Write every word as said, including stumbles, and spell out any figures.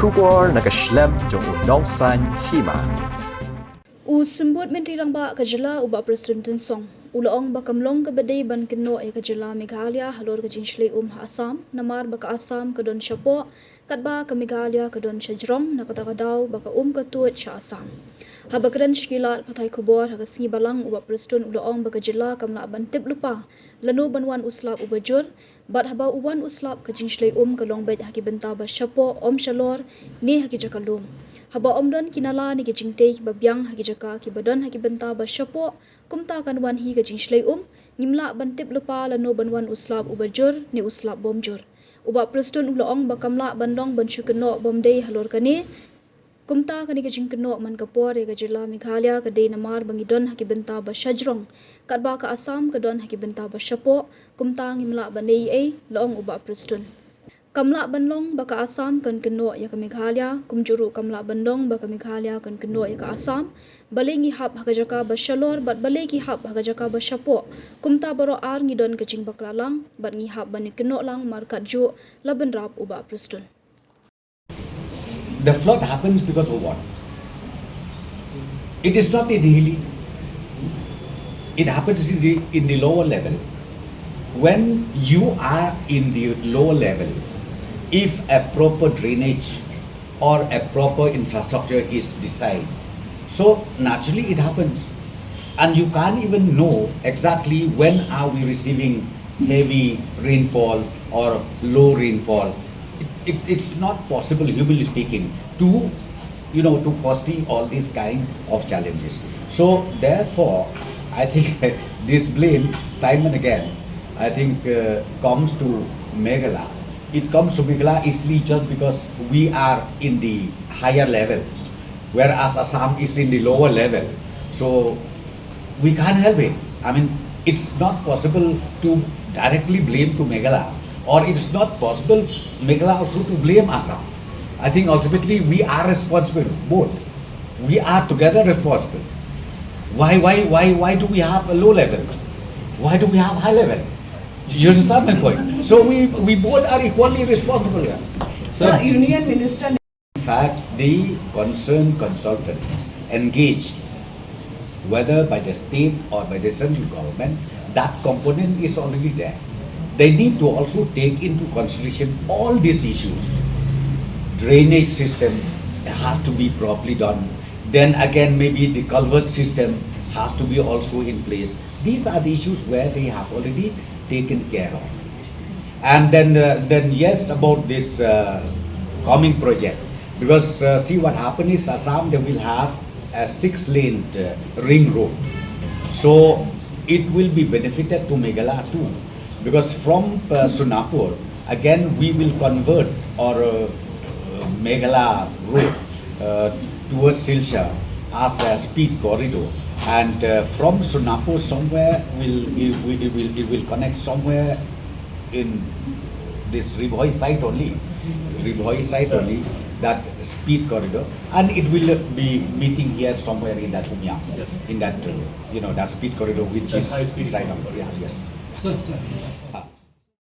Khubor na ka shlem jong u Nongsaiñ Hima. U Symbud Myntri Rangbah ka jylla u Bah Prestone Tynsong u la ong ba kam long kaba dei ban kynnoh ïa ka jylla Meghalaya halor ka jingshlei um ha Assam, namar ba ka Assam ka don shapoh, katba ka Meghalaya ka don shajrong, na kata ka daw ba ka um ka tuid sha Assam. Haba kren sha ki lad pathai khubor ha ka sngi Balang, u Bah Prestone u la ong ba ka jylla kam lah ban tip lypa lano ban wan u slap uba jur, bad haba u wan u slap ka jingshlei um ka long beit ha ki bynta ba shapoh, ym shalor, ne ha ki jaka lum. Haba ym don ki nala ne ki jingtei kiba biang ha ki jaka kiba don ha ki bynta ba shapoh, kumta kan wan hi ka jingshlei um, ngim lah ban tip lypa lano ban wan u slap uba jur ne u slap bym jur. U Bah Prestone u la ong ba kam lah ban long ban shu kynnoh bym dei halor kane. Kumta kane ka jingkynnoh man ka por ïa ka jylla Meghalaya ka dei namar ba ngi don ha ki bynta ba shajrong, katba ka Assam ka don ha ki bynta ba shapoh, kumta ngim lah ban leh ei ei, la ong u Bah Prestone. Kam lah ban long ba ka Assam kan kynnoh ïa ka Meghalaya, kumjuh ruh kam lah ban long ba ka Meghalaya kan kynnoh ïa ka Assam, balei ngi hap ha ka jaka ba shalor bad balei ki hap ha ka jaka ba shapoh, kumta baroh ar ngi don ka jingbakla lang, bad ngi hap ban ïakynnoh lang markatjuh, la bynrap u Bah Prestone. The flood happens because of what? It is not in the hilly. It happens in the, in the lower level. When you are in the lower level, if a proper drainage or a proper infrastructure is designed, so naturally it happens. And you can't even know exactly when are we receiving heavy rainfall or low rainfall. It, it, it's not possible, humanly speaking, to, you know, to foresee all these kind of challenges. So therefore, I think this blame, time and again, I think uh, comes to Meghalaya. It comes to Meghalaya easily just because we are in the higher level, whereas Assam is in the lower level. So we can't help it. I mean, it's not possible to directly blame to Meghalaya, or it's not possible Meghalaya also to blame Assam. I think ultimately we are responsible, both. We are together responsible. Why, why, why, why do we have a low level? Why do we have high level? You understand my point? So we, we both are equally responsible here. Sir, Union Minister In fact, the concerned consultant engaged, whether by the state or by the central government, that component is already there. They need to also take into consideration all these issues. Drainage system has to be properly done. Then again, maybe the culvert system has to be also in place. These are the issues where they have already taken care of. And then, uh, then yes, about this uh, coming project, because uh, see what happened is Assam, they will have a six-lane uh, ring road, so it will be benefited to Meghalaya too, because from uh, Sonapur, again we will convert or uh, Meghalaya road uh, towards Silchar as a speed corridor, and uh, from Sonapur somewhere will it will, it will it will connect somewhere in this Ri Bhoi side only, Ri Bhoi side only, that speed corridor, and it will be meeting here somewhere in that Umiam, Yes. In that uh, you know, that speed corridor which That is high speed right corridor. Yeah, yes. Sir, sir. Ah.